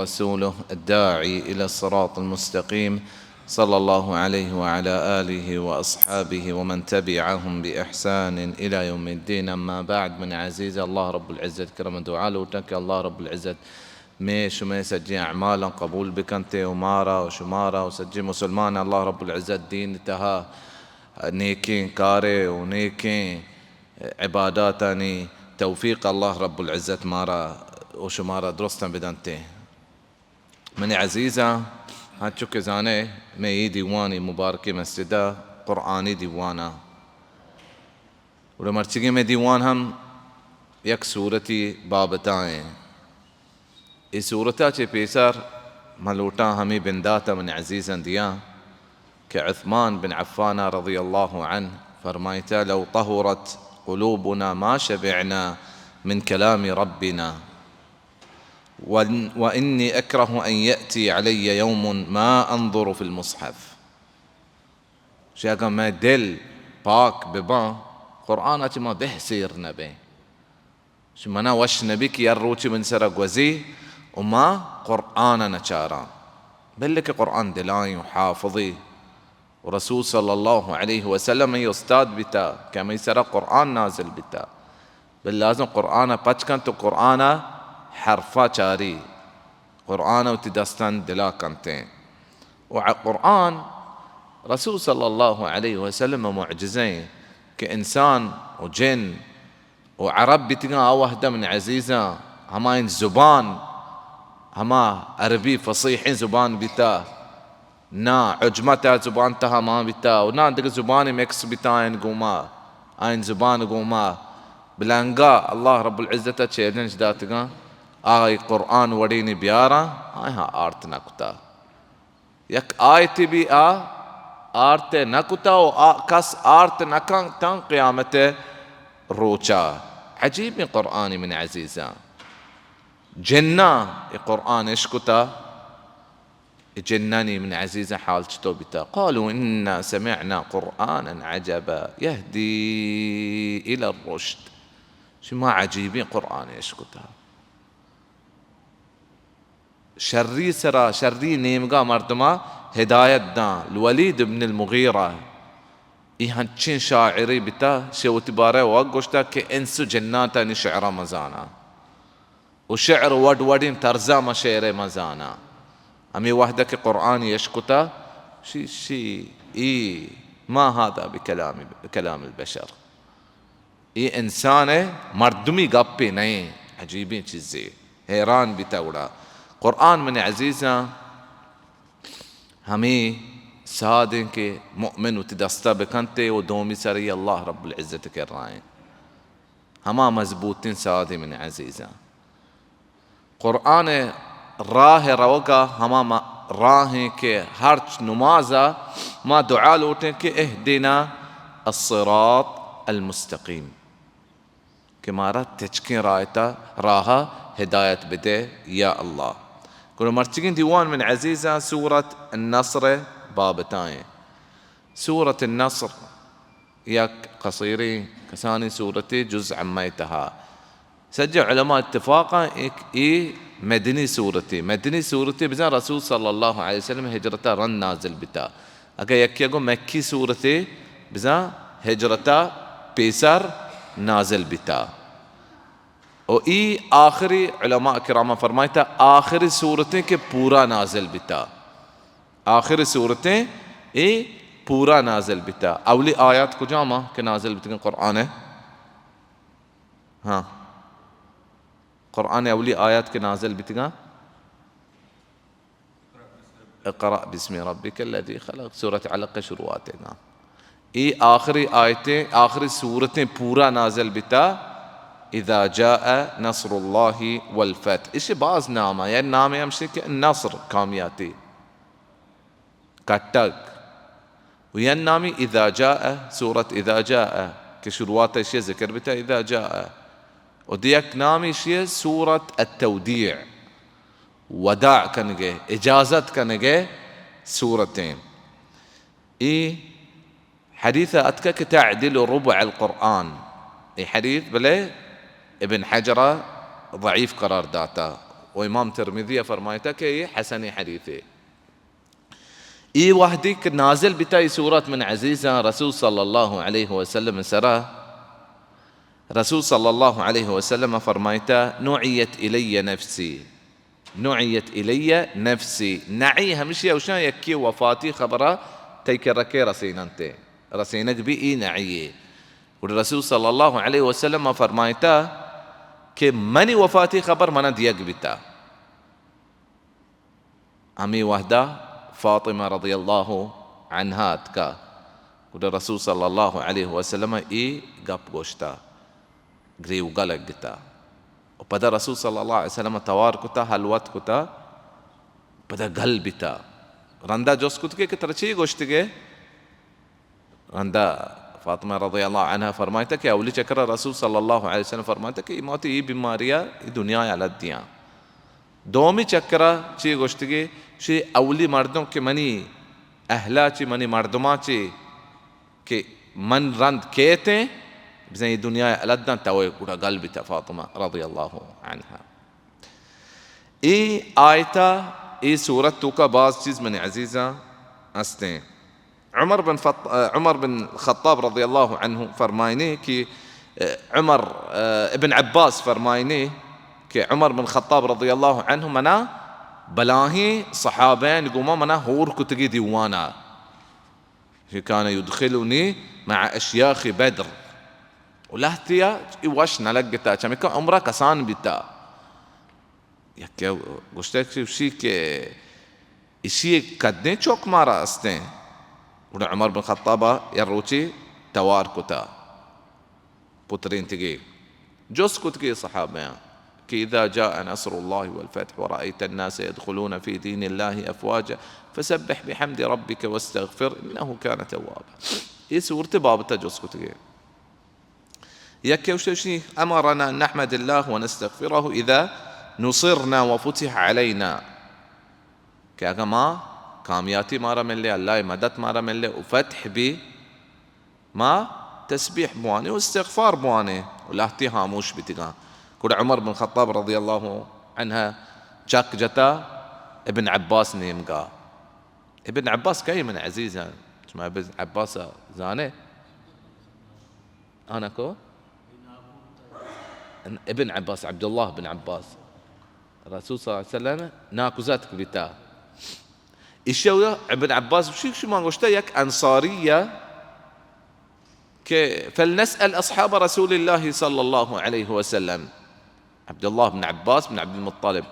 رسوله الداعي إلى الصراط المستقيم، صلى الله عليه وعلى آله وأصحابه ومن تبعهم بإحسان إلى يوم الدين. أما بعد، من عزيز، الله رب العزة کرم دعا لوٹاں کہ الله رب العزة مئے شمئے سجیں اعمالاں قبول بکنت و مارا و شمارا و سجیں مسلمان الله رب العزة دین تہا نیکیں کارے و نیکیں عباداتانی توفیق الله رب العزة مارا و شمارا درستاں بدنت. منی عزیزاں، ہنچو کہ زانے، مئے اے دیوانی مبارکیں مسجدہ قرآنی دیواناں. گڑا مرچیگیں مئے دیوان ہم یک سورتی بابتا ایں. اے سورتا چہ پیسر من لوٹاں ہمے بنداتا من عزیزاں دیاں کہ عثمان بن عفان رضی اللہ عنہ فرمائتا: لو طهرت قلوبنا ما شبعنا من كلام ربنا، و، و انی اکره ان یأتی علی یوم ما انظر فی المصحف. شی اگاں مئے دل پاک بباں، قرآن ء چہ ما بہ سیر نہ بیں. شی منا وش نہ بی کہ ہر روچے من سرا گوزی و ما قرآن ء نہ چاراں. بلے کہ قرآن دلائیں و حافظی. و رسول صلی اللہ علیہ وسلم ای استاد بیتا کہ ہمے سرا قرآن نازل بیتا. بل لازم قرآن ء پچ کنت و قرآن ء حرفا چاری، قرآن ء وتی دستان دلا کنتیں. و ع-، قرآن رسول صلی اللہ علیہ وسلم ء معجزہ ایں کہ انسان و جن و عرب بیتگاں آ وہدہ من عزیزاں ہمائیں زبان، ہما عربی فصیحیں زبان بیتا، نا عجمت ء زبان تہا مان بیتا و نا دگہ زبان مکس بیتا آئین گوما، آئین زبان گوما. بلے انگا اللہ رب العزت ء چیلنج داتگاں، آئی قرآن وڑینی بیاراں، آیاں آرت نہ کتا. یک آیتی بی آ آرت نہ کتا و آ کس آرت نہ کن تاں قیامت روچا. عجیبیں قرآنی من عزیزاں. جناں اے قرآن اشکتا، اے جنانی من عزیزاں حال چطور بیتا؟ قالوا انا سمعنا قرآنا عجبا يهدي الى الرشد. شما عجیبیں قرآن اشکتا. شری سرا، شری نیمگا مردما ہدایت داں. الولید ابن المغیرہ، ای ہنچیں شاعری بیتا، شے وتی بارہ وگ گوشتا کہ انس و جناتانی شعرا مزانا. و شعر وڈ وڈیں طرزا ما شعر مزانا. ہمے وہدہ کہ قرآن یش کتا، شی، شی، ای، ما هذا بکلام، بکلام البشر. اے انسان ء مردمی گپے نئیں، عجیبیں چیزے، حیران بیتا گڑا. قرآن من عزیزاں ہمے سادیں کہ مؤمن وتی دستا بکنتے و دومی سر ای اللہ رب العزت کرائیں. ہما مضبوطیں سادیں من عزیزاں. قرآن ء راہ ء روگ ء ہما ما-، راہیں کہ ہرچ نماز ء ما دعا لوٹیں کہ اهدنا الصراط المستقيم، کہ مارا تچکیں راہ ء، راہ ء ہدایت بدے یا اللہ. گڑا مرچگیں دیوان من عزیزاں سورت النصر ء بابتائیں. سورت النصر یک قصیریں کسانیں سورتے، جزء عمہ ء تہا. سجہ علماء اتفاقاں ایک اے مدنی سورتے، مدنی سورتے بزاں رسول صلی اللہ علیہ وسلم ہجرتا رند نازل بیتا. اگہ یکے گو مکی سورتے بزاں ہجرتا پیسر نازل بیتا. و ای آخری، علماء کرام فرمائیتا، آخری سورتیں کہ پورا نازل بیتا. آخری سورتیں اے پورا نازل بیتا. اولی آیات کجاما کہ نازل بیتگن قرآن ء؟ ہاں. قرآن ء اولی آیات کہ نازل بیتگن، اقرأ باسم ربك الذي خلق، سورت علق ء شروعات ء گا. اے آخری آیتیں، آخری سورتیں پورا نازل بیتا، اذا جاء نصر الله والفتح. ایشی باز نام ء، یا نام ہمشی کہ نصر، کامیاتی، کٹگ. و یا نامی اذا جاء، سورت اذا جاء، کہ شروعات ایشی ذکر بیتا اذا جاء. و دیک نام ایشی سورت التودیع، وداع کنگے، اجازت کنگے سورتیں. ای حدیث اتکا کہ تعدل ربع القرآن. ای حدیث بلے ابن حجر ضعیف قرار داتا. و امام ترمذی ءَ فرمائتا کہ اے حسن حدیثے۔ اے وہدی کہ نازل بیتا اے سورت، من عزیزاں، رسول صلی اللہ علیہ وسلم سرا، رسول صلی اللہ علیہ وسلم فرمائتا، نعیت الی نفسی، نعیت الی نفسی۔ نعی ہمشی اوشاں یکی وفاتی خبرا تئی کرا کہ رسیننتے، رسینگ بی، اے نعیے۔ گڑا رسول صلی اللہ علیہ وسلم فرمائتا کہ منی وفاتی خبر منا دیگ بیتا۔ ہمے وہدا فاطمہ رضی اللہ عنہا اتکا۔ گڑا رسول صلی اللہ علیہ وسلم اے گپ گوشتا، گریوگا لگتا۔ و پدا رسول صلی اللہ علیہ وسلم توار کتا، حلوت کتا، پدا گل بیتا۔ رندا جست کت کہ، کہ ترا چی گوشتگے؟ رندا فاطمہ رضی اللہ عنہا فرمائتا کہ اولی چکرا رسول صلی اللہ علیہ وسلم فرمائتا کہ اے موت، اے بیماریا اے دنیا الد دیاں۔ دومی چکرا چی گوشتگی؟ شی اولی مردم کہ منی اہلا چی، منی مردماں چی کہ من رند کیتیں، بزاں اے دنیا الداں، توئے گڑا گل بیتا فاطمہ رضی اللہ عنہا۔ اے آیتا، اے سورت توکا باز چیز منی عزیزاں استیں۔ عمر بن فط-، عمر بن خطاب رضی اللہ عنہ فرمائنے کہ، عمر، ابن عباس فرمائنے کہ عمر بن خطاب رضی اللہ عنہ منا بلاہیں صحابین گوما منا ہور کتگی دیوانا۔ کہ کان یدخلنی مع اشیاخ بدر۔ و لہتیا اے وش نہ لگتا، چمیکا عمرا کسان بیتا۔ یکے گوشتہ کہ اشی کہ اشی کدیں چک مارا استیں۔ گڑا عمر بن خطابا یا روچے توار کتا، پترینتگی۔ جست کت کہ صحابیاں کہ اذا جاء نصر الله والفتح ورأيت الناس يدخلون في دين الله أفواجا فسبح بحمد ربك واستغفر إنه كان توابا۔ اے سورت بابتا جست کت کہ یکے گوشتہ، اشی، امرنا ان نحمد الله ونستغفره اذا نصرنا وفتح علينا، کہ اگاں ما کامیاتی مارا ملے، اللہ مدد مارا ملے و فتح بی، ما تسبیح بوانے و استغفار بوانے و لہتی ہاموش بیتگاں۔ گڑا عمر بن خطاب رضی اللہ عنہ چک جتا ابن عباس نیمگا۔ ابن عباس کئی من عزیزاں؟ شما ابن عباس زانے؟ آنکو؟ ابن عباس، عبداللہ بن عباس، رسول صلی اللہ علیہ وسلم ناکوزاتک بیتا۔ ایشی ءَ ابن عباس گوشی، شما گوشتہ یک انصاری ءَ کہ فلنسأل اصحاب رسول اللہ صلی اللہ علیہ وسلم، عبداللہ بن عباس بن عبد المطلب،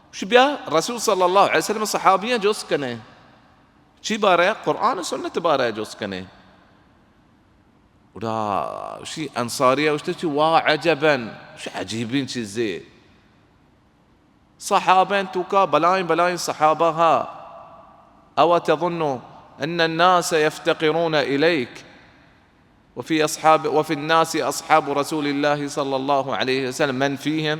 گوشی بیا رسول صلی اللہ علیہ وسلم صحابیاں جست کنے، چی بارہ؟ قرآن و سنت بارہ جست کنے۔ گڑا اشی انصاری ءَ گوشتہ چی، وا عجباً، اشی عجیبیں چیزے۔ صحابین توکا بلائیں بلائیں صحابہ ہا۔ او تظن ان الناس يفتقرون اليك وفي اصحاب، وفي الناس اصحاب رسول الله صلى الله عليه وسلم من فيهم؟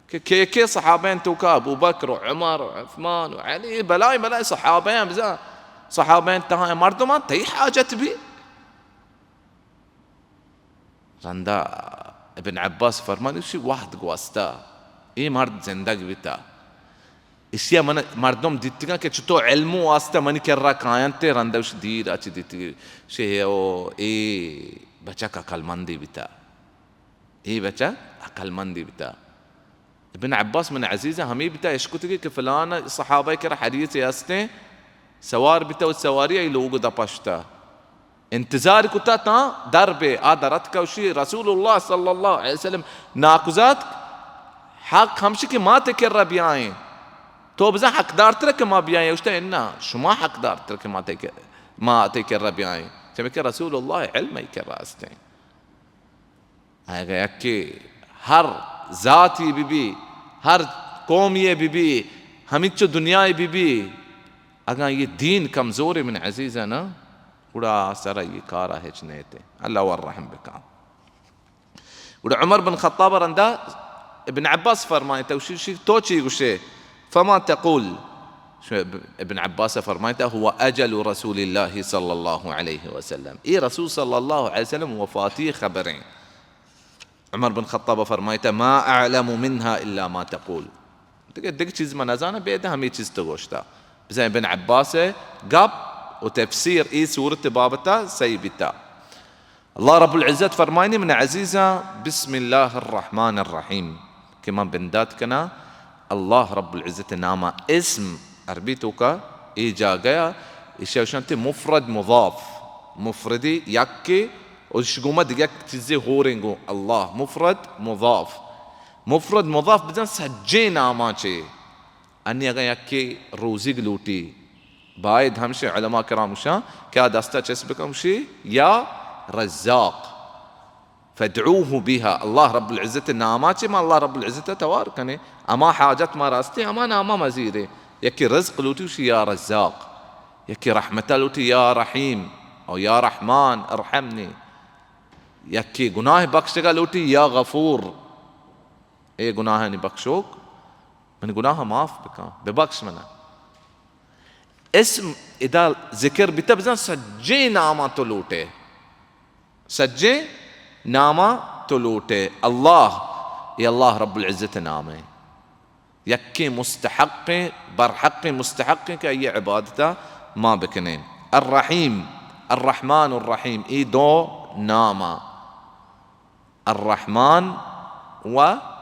کہ کے کے صحابین توکا ابوبکر و عمر و عثمان و علی، بلائیں بلائیں صحابیاں، بزاں صحابین تہا مردمان تئی حاجت بی؟ رندا ابن عباس فرمانی، اشی وہد گوستا، اے مرد زندگ بیتا۔ اشیا من مردم دیتگاں کہ چطور علم واسطہ منی کرا کاینت، رندا اش دیر اچ دیتگی، شے او اے بچک عقل مندی بیتا۔ اے بچک عقل مندی بیتا۔ ابن عباس من عزیز ہمے بیتا اشکتگی کہ فلان صحابہ کرا حدیث استیں، سوار بیتا و سواری ای لوگ دا پشتا انتظار کتا تاں در بے، آ در اتکا اشی رسول اللہ صلی اللہ علیہ وسلم ناکوزاتک، حق ہمشی کہ ما تئی کرا بیائیں، تو بزاں حقدار تر کہ ما بیائیں؟ اشتا انا، شما حقدار تر کہ ما تئی کر-، ما تئی کرا بیائیں، چمکہ رسول اللہ علم ای کرا استیں۔ اگہ یکے ہر ذاتی بہ بی، ہر قومی بہ بی، ہمینچو دنیائے بہ بی، اگاں یہ دین کمزور من عزیزاں نا، گڑا سر یہ کارا ہچ نیتے۔ اللہ ور رحم بکا۔ گڑا عمر بن خطاب رندا ابن عباس فرمائے، تو شی، شی، تو چی گوشے؟ فما تقول؟ شو اب-، ابن عباس فرمائے، هو اجل رسول اللہ صلی اللہ علیہ وسلم۔ اے رسول صلی اللہ علیہ وسلم وفاتی خبریں۔ عمر بن خطاب فرمائتا، ما اعلم منها الا ما تقول۔ دگہ، دگہ چیز من نزاناں، بید ہمے چیز تو گوشتا۔ بزاں ابن عباس ءِ گپ و تفسیر اے سورت بابتا صحیح بیتا۔ اللہ رب العزت فرمائنی، من عزیزاں، بسم اللہ الرحمن الرحیم، کہ من بندات کناں اللہ رب العزت ناما۔ اسم عربی توکا اے جاگہ ءَ ایشی ءَ گوشنت مفرد مضاف، مفردی یکے، و اش گوما دگہ یک چیزے ہوریں گوں اللہ، مفرد مضاف۔ مفرد مضاف بزاں سجیں ناماں چے۔ انی اگاں یکے روزیگ لوٹی، باید ہمشی علماء کرام گوشاں کہ آ دستا چست بکن، گوشی یا رزاق۔ فادعوه بها، اللہ رب العزت ناما چے ما اللہ رب العزت توار کنے، ہما حاجت ما راستے ہما ناما مزیرے۔ یکے رزق لوٹی، گوشی یا رزاق۔ یکے رحمتا لوٹی، یا رحیم، او یا رحمان ارحمنی۔ یکے گناہ بخشگا لوٹی، یا غفور، اے گناہانی بخشوک، من گناہ معاف بکن، ببخش منا۔ اسم ادا ذکر بیتا، بزاں سجیں ناماں تو لوٹے، سجیں ناماں تو لوٹے۔ اللہ، اے اللہ رب العزت نام ہے، یکیں مستحقیں، برحقیں مستحقیں کہ آئی عبادتا ما بکنیں۔ الرحیم، الرحمن الرحیم، اے دو ناماں۔ الرحمن و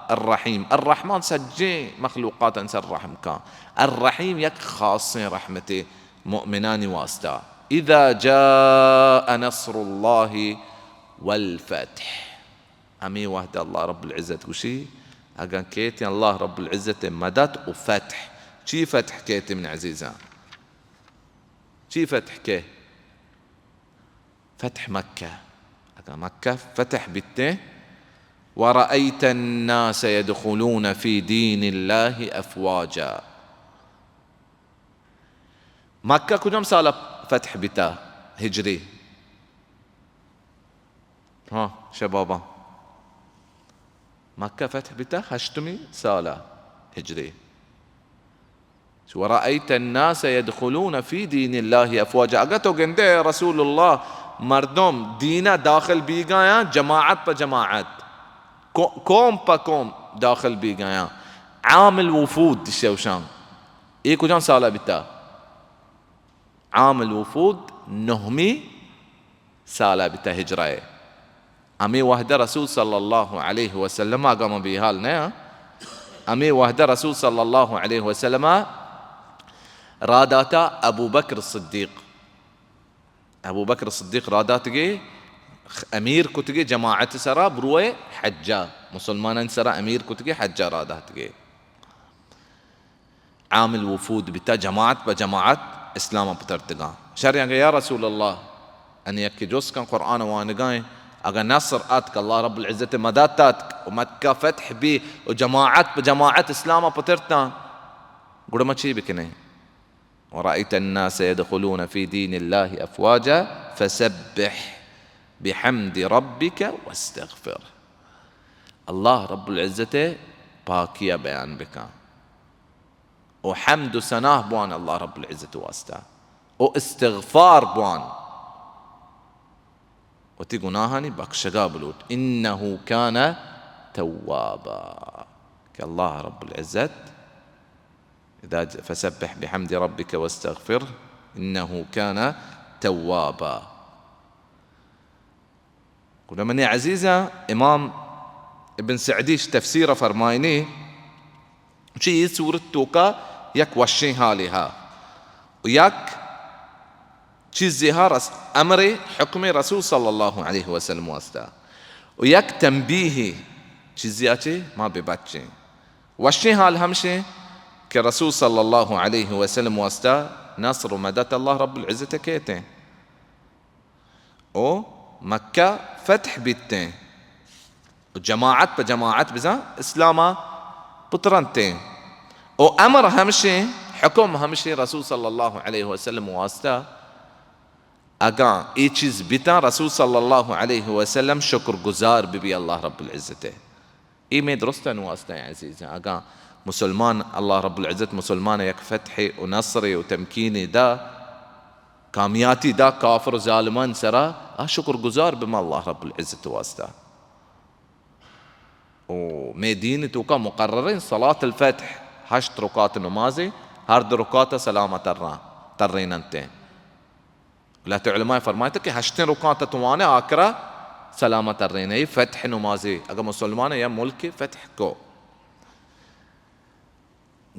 الرحیم۔ الرحمن سجیں مخلوقات انسر رحم کاں۔ الرحیم یک خاصیں رحمتے مؤمنانی واسطہ۔ اذا جاء نصر اللہ والفتح۔ ہمے وہد اللہ رب العزت گوشی، اگاں کیتیں اللہ رب العزت مدد و فتح۔ چی فتح کیتیں من عزیزاں؟ چی فتح کے؟ فتح مکہ۔ اگاں مکہ فتح بیتیں، ورأیت الناس یدخلون فی دین اللہ افواجا۔ مکہ کجام سال فتح بیتا ہجری؟ ہاں، شباباں۔ مکہ فتح بیتا ہشتمی سال ہجری۔ ورأیت الناس یدخلون فی دین اللہ افواجا۔ اگہ تو گندے اے رسول اللہ، مردم دینا داخل بیگایاں جماعت پہ جماعت، کو-، قوم پہ قوم داخل بیگایاں۔ عام الوفود شوشان۔ اے کجام سالہ بیتا؟ عام الوفود نہمی سال ء بیتہ ہجرہ ء۔ ہمے وہدہ رسول صلی اللہ علیہ وسلم، اگاں من بے حال نہ آں، ہمے وہدہ رسول صلی اللہ علیہ وسلم ء راہ داتہ ابوبکر صدیق۔ ابوبکر صدیق راہ داتگے، امیر کتگے جماعت سرا بروئے حجہ، مسلمانان سرا امیر کتگے حجہ راہ داتگے۔ عام الوفود بیتا، جماعت پہ جماعت اسلام ء پترتگاں۔ شر اگہ یا رسول اللہ، انی یکے جست کن قرآن وانگائیں، اگہ نصر اتک، اللہ رب العزت مدد اتک و مکہ فتح بی و جماعت پہ جماعت اسلام ء پترتاں، گڑا ما چی بکنیں؟ ورأیت الناس یدخلون فی دین اللہ افواجا فسبح بحمد ربک واستغفر۔ اللہ رب العزت ء پاکی ء بیان بکن۔ و حمد و ثنا بوان اللہ رب العزت واسطہ، و استغفار بوان، وتی گناہانی بخشگا بلوٹ۔ انہ کان توابا، کہ اللہ رب العزت اذا ج-، فسبح بحمد ربک واستغفر انہ کان توابا۔ گڑا منی عزیزاں، امام ابن سعدی اش تفسیر ء فرمائنی، چی اے سورت توکا یک وشیں حالے ہا و یک چیزے ہا رس-، امر حکم رسول صلی اللہ علیہ وسلم واسطہ و یک تنبیہے چیزے آ چے ما بہ بچیں۔ وشیں حال ہمشیں کہ رسول صلی اللہ علیہ وسلم واسطہ نصر و مدد اللہ رب العزت کیتیں۔ و مکہ فتح بیتیں و جماعت پہ جماعت بزاں اسلاما پترنتیں۔ و امر ہمشیں، حکم ہمشیں رسول صلی اللہ علیہ وسلم واسطہ، اگاں اے چیز بیتاں، رسول صلی اللہ علیہ وسلم شکر گزار ببی اللہ رب العزت ء۔ اے مئے درستانی واسطہ ایں عزیزاں۔ اگاں مسلمان، اللہ رب العزت مسلمان ء یک فتح و نصر و تمکین دا، کامیاتی دا کافر و ظالمان سرا، آ شکر گزار بما اللہ رب العزت واسطہ۔ و مئے دین توکا مقرریں صلاۃ الفتح، ہشت رکعت نمازے، ہر دو رکعت سلام تران، تریننتے۔ لہتے علماء فرمائیتا کہ ہشتیں رکعت توانئے آخرا سلام ترینئے، فتح نمازے، اگہ مسلمان یا ملک فتح کو۔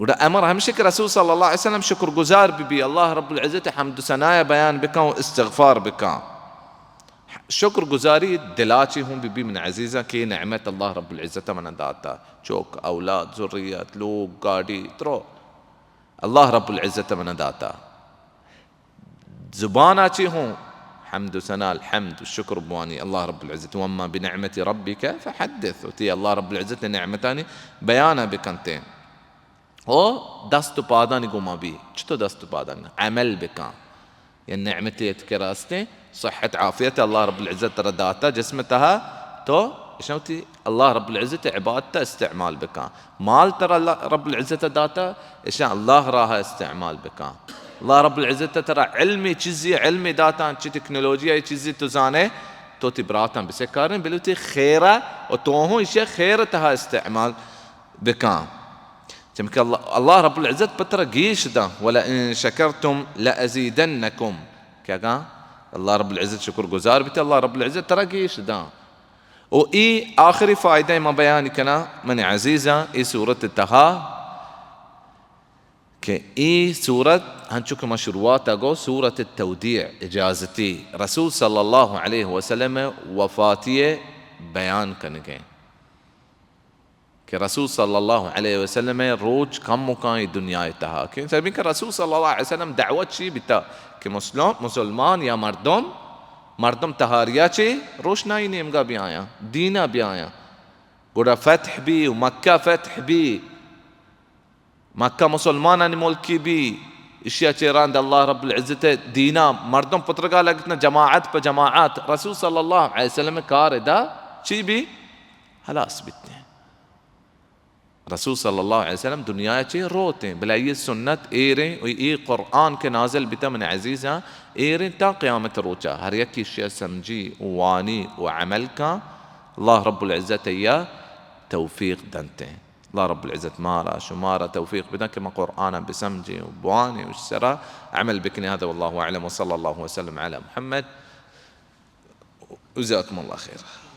گڑا امر ہمشی کہ رسول صلی اللہ علیہ وسلم شکر گزار بہ بی، اللہ رب العزت حمد و ثناء بیان بکن و استغفار بکن۔ شکر گزاری دلا چی ہوں بہ بی من عزیزاں کہ نعمت اللہ رب العزت من داتا، چوک، اولاد، ذریت، لوگ، گاڑی، ترو، اللہ رب العزت من داتا۔ زبانا چی ہوں حمد و ثنا، الحمد و شکر بوانی اللہ رب العزت۔ واما بنعمت ربک فحدث، و تی اللہ رب العزت نعمتانی بیانا بکنتے۔ او دست و پادانی گوما بی، چطور دست و پادانی؟ عمل بکن۔ یا نعمتے ات کہ راستیں صحت عافیت اللہ رب العزت ترا داتا جسم تہا، تو اشاں وتی اللہ رب العزت عبادت استعمال بکن۔ مال ترا اللہ رب العزت داتا، اشاں اللہ راہ استعمال بکن۔ اللہ رب العزت ترا علمی چیزی، علمی داتا، چی ٹیکنالوجی ای چیزی تو زانے، تو تی براتاں بسکاریں، بلو تی خیرہ و تو ہوں اشی خیر تہا استعمال بکن۔ چمکہ اللہ، اللہ رب العزت پہ ترا گیش داں، ولئن شکرتم لازیدنکم، کہ اگاں اللہ رب العزت شکر گزار بیتے، اللہ رب العزت ترا گیش داں۔ و ای آخری فائدہ ما بیان کنا من عزیزاں ای سورت تہا، کہ ای سورت ہنچو کہ ما شروعات گو سورت التودیع، اجازتی، رسول صلی اللہ علیہ وسلم وفاتی بیان کنگیں۔ کہ رسول صلی اللہ علیہ وسلم روچ کم مکان ای دنیا تہا۔ کہ سبی کہ رسول صلی اللہ علیہ وسلم دعوت چی بیتا کہ مسلم، مسلمان یا مردم، مردم تہاریا چی روشنائی نیمگا بیایاں، دینا بیایاں۔ گڑا فتح بی و مکہ فتح بی، مکہ مسلمانانی ملکی بی، اشیا چہ رند اللہ رب العزت دینا مردم پترگا لگتنا جماعت پہ جماعت۔ رسول صلی اللہ علیہ وسلم کار ادا چی بی؟ ہلاس بیتیں۔ رسول صلی اللہ علیہ وسلم دنیا چہ روتیں، بلے ای سنت ایریں و ای قرآن کہ نازل بیتا من عزیزاں، ایریں تا قیامت روچا۔ ہر یکی اشیا سمجھی، وانی و عمل کن، اللہ رب العزت ایا توفیق دنتیں۔ اللہ رب العزت مارا شمارا توفیق بدن کہ ما قرآن بسمجھیں و بوانیں و سرا عمل بکنیں۔ هذا والله أعلم وصلى الله وسلم على محمد، وجزاكم الله خيرا۔